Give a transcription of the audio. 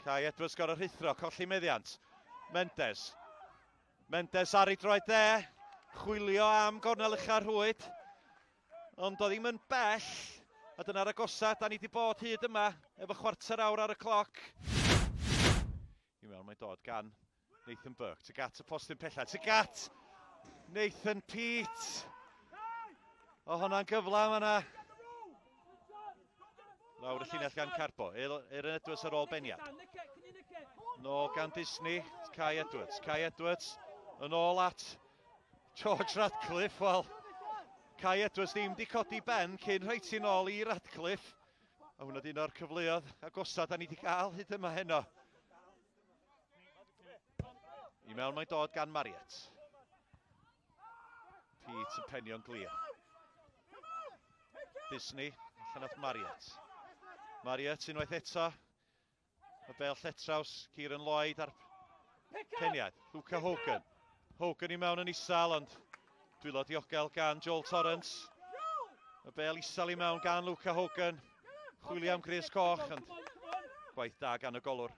Kai Edwards gorau rhuthro, colli meddiant. Mendes. Mendes ar ei droed dde. Chwilio am gornel ucha'r rhwyd. Ond o ddim yn bell. A dyna'r agosa da ni wedi bod hyd yma efo chwarter awr ar y cloc. I mewn mae'n dod gan Nathan Burke. Tuag at y postyn pella. Tuag at Nathan Peate. O hwnna'n gyfle yma na. Lawr y llinell gan Carbo. Aaron Edwards ar ôl beniad. Nôl gan Disney. Kai Edwards. Kai Edwards yn ôl at George Radcliffe. Wel, Kai Edwards ddim di codi ben cyn rhoi ti nôl i Radcliffe. A hwnna di un o'r cyfleoedd agosa da ni wedi cael hyd yma heno. I mewn mae'n dod gan Marriott. Pete yn penio'n glir. Disney, allan at Marriott. Marriott unwaith eto. Y bel lletraws, Kieran Lloyd ar peniad. Luca Hogan. Hogan i mewn yn isal, ond dwylo diogel gan Joel Torrance. Y bel isal i mewn gan Luca Hogan. Chwilio am Chris Coch, ond gwaith da gan y golwr.